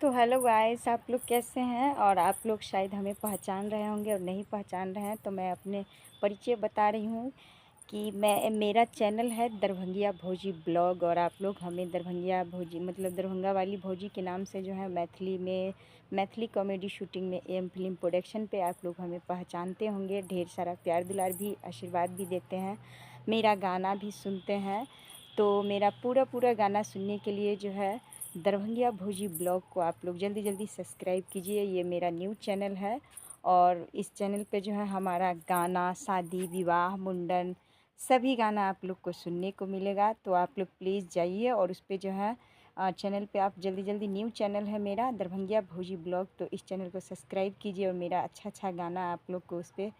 तो hello guys, आप लोग कैसे हैं? और आप लोग शायद हमें पहचान रहे होंगे और नहीं पहचान रहे हैं तो मैं अपने परिचय बता रही हूँ कि मैं, मेरा चैनल है दरभंगिया भौजी ब्लॉग। और आप लोग हमें दरभंगिया भौजी मतलब दरभंगा वाली भौजी के नाम से जो है मैथिली में, मैथिली कॉमेडी शूटिंग में एम फिल्म प्रोडक्शन पे आप लोग हमें पहचानते होंगे। ढेर सारा प्यार दुलार भी, आशीर्वाद भी देते हैं, मेरा गाना भी सुनते हैं। तो मेरा पूरा पूरा गाना सुनने के लिए जो है दरभंगिया भौजी ब्लॉग को आप लोग जल्दी जल्दी सब्सक्राइब कीजिए। ये मेरा न्यू चैनल है और इस चैनल पे जो है हमारा गाना, शादी विवाह, मुंडन सभी गाना आप लोग को सुनने को मिलेगा। तो आप लोग प्लीज़ जाइए और उस पर जो है चैनल पे आप जल्दी जल्दी, न्यू चैनल है मेरा दरभंगिया भौजी ब्लॉग, तो इस चैनल को सब्सक्राइब कीजिए और मेरा अच्छा अच्छा गाना आप लोग को उस पर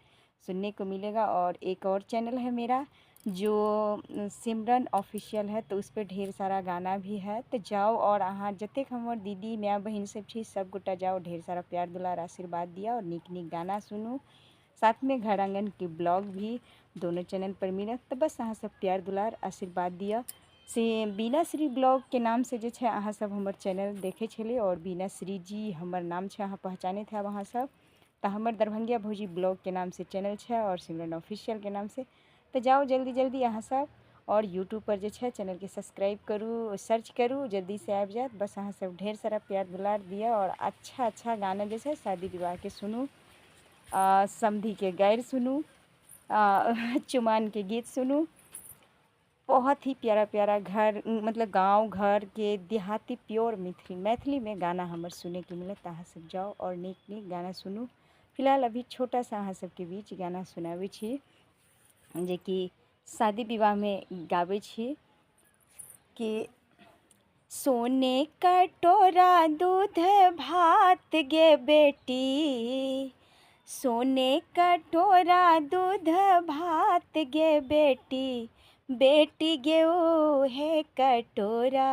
सुनने को मिलेगा। और एक और चैनल है मेरा जो सिमरन ऑफिशियल है, तो उस पर ढेर सारा गाना भी है। तो जाओ और अहाँ जतेक हमर दीदी माय बहिन सब छी सब गोटा जाओ, ढेर सारा प्यार दुलार आशीर्वाद दिया और नीक नीक गाना सुनू। साथ में घर आंगन के ब्लॉग भी दोनों चैनल पर मिलत। तो बस अहाँ सब प्यार दुलार आशीर्वाद दिया। से बीना श्री ब्लॉग के नाम से जे छै अहाँ सब हमर चैनल देखे छलियै और बीना श्री जी हमर नाम छै, अहाँ पहचानैत हैब अहाँ सब। तो हमर दरभंगिया भौजी ब्लॉग के नाम से चैनल छै और सिमरन ऑफिशियल के नाम से। तो जाओ जल्दी जल्दी अहाँ सब और यूट्यूब पर जे छै चैनल के सब्सक्राइब करू, सर्च करू, जल्दी से आबि जायत। बस अहाँ सब ढेर सारा प्यार दुलार दिया और अच्छा अच्छा गाना जे छै शादी विवाह के सुनू, समधी के गारि सुनू, चुमान के गीत सुनू। बहुत ही प्यारा प्यारा घर मतलब गाँव घर के देहाती प्योर मैथिली में गाना हमर सुने के मिलत। अहाँ सब जाओ और नीक नीक गाना सुनू। फिलहाल अभी छोटा सा अहाँ सबके बीच गाना सुनाबै छी जेकि शादी विवाहमे गाबै छी कि सोने कटोरा दूध भात गे बेटी, सोने कटोरा दूध भात गे बेटी, बेटी गे ओ हे कटोरा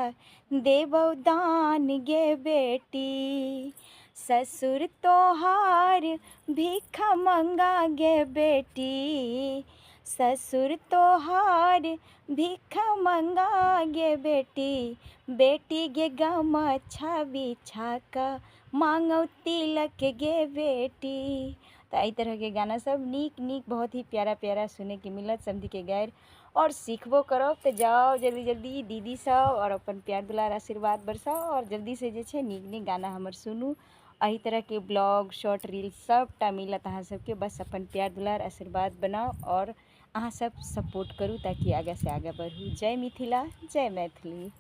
देबौ दान गे बेटी, ससुर तोहार भीख मंगा गे बेटी, ससुर तोहार भीख मंगा गे बेटी, बेटी गे गमछा बिछा कऽ मांगौ तिलक गे बेटी। तो एहि तरहके गाना सब नीक नीक बहुत ही प्यारा प्यारा सुनैके मिलत समधिके गारि और सीखबो करब। तो जाओ जल्दी जल्दी दीदी सब और अपन प्यार दुलार आशीर्वाद बरसाउ और जल्दी से जे छै नीक नीक गाना हमर सुनू। एहि तरहके ब्लॉग शॉर्ट रील सबटा मिलत अहाँ सबके। बस अपन प्यार दुलार आशीर्वाद बनाउ और अहाँ सब सपोर्ट करू ताकि आगाँ से आगाँ बढ़ू। जय मिथिला, जय मैथिली।